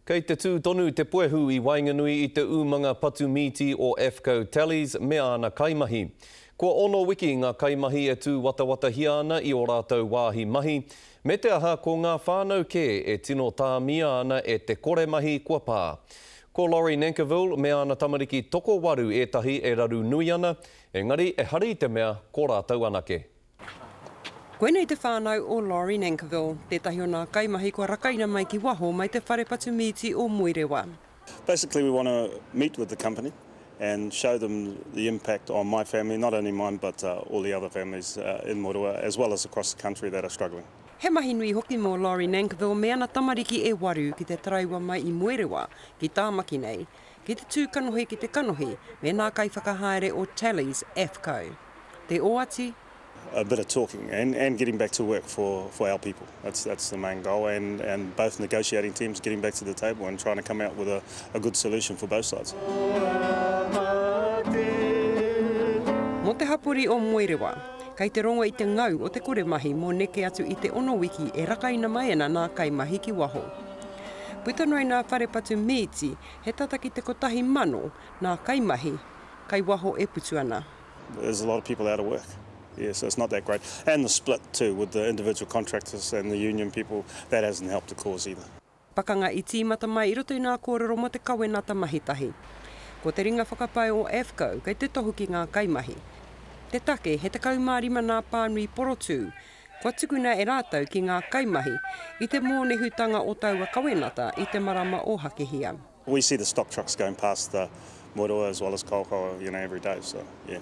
Kei te tū tonu te puehu i waenganui i te umanga patu mīti o AFFCO Tallies me āna kaimahi. Kua ono wiki ngā kaimahi e tūwatawatahia ana i ō rātou wāhi mahi, me te aha ko ngā whānau kē e tino tāmia ana e te kore mahi kua pā. Ko Laurie Nankivell me āna tamariki tokowaru ētahi e raru nui ana, engari ehara i te mea ko rātou anake. Koinei te whānau o Laurie Nankivell, tētahi o nā kaimahi kua rakaina mai ki waho mai te whare patu mīti o Moerewa. Basically we want to meet with the company and show them the impact on my family, not only mine but all the other families in Moerewa as well as across the country that are struggling. He mahi nui hoki mō Laurie Nankivell me ana tamariki e waru ki te taraiwa mai i Moerewa ki Tāmaki nei, ki te tū kanohi ki te kanohi me nā kaiwhakahaere o Tallies AFFCO. Te oati, A bit of talking and, and getting back to work for, for our people. That's, that's the main goal and, and both negotiating teams getting back to the table and trying to come out with a, a good solution for both sides. Mō te hapori o Moerewa, kei te rongo i te ngau o te kore mahi mō neke atu i te ono wiki e rakaina mai ana nā kaimahi ki waho. Puta noa i nā whare patu mīti, he tata ki te 1,000 nā kaimahi kai waho e putu ana. There's a lot of people out of work. Yeah, so it's not that great. And the split too with the individual contractors and the union people, that hasn't helped the cause either. Pakanga i tīmata mai i roto i ngā kōrero mō te kawenata mahi tahi. Ko te ringa whakapae o AFFCO kei te tohu ki ngā kaimahi. Te take he 15 nā pānui porotū kua tukuna e rātou ki ngā kaimahi i te mōnehutanga o taua kawenata i te marama o Hakehia. We see the stock trucks going past the Moerewa as well as Kawakawa, you know, every day, so yeah,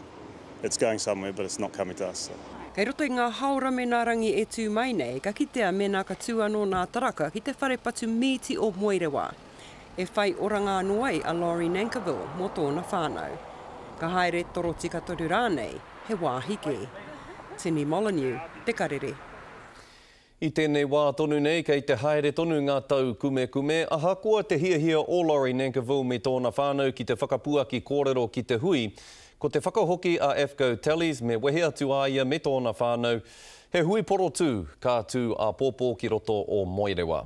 it's going somewhere but it's not coming to us. So. Kei roto i ngā haora me nā rangi e tū mai nei, ka kitea mēnā ka tū anō nā taraka ki te whare patu mīti o Moerewa. E whai oranga anō ai a Laurie Nankivell mō tōna whānau. Ka haere torotika tonu rānei, he wāhi kē. Tini Molyneux, Te Karere. I tēnei wā tonu nei kei te haere tonu ngā taukumekume, ahakoa te hiahia o Laurie Nankivell me tōna whānau ki te whakapuaki kōrero ki te hui, ko te whakahoki a AFFCO Tallies me wehe atu a ia me tōna whānau, he hui porotū ka tū āpōpō ki roto o Moerewa.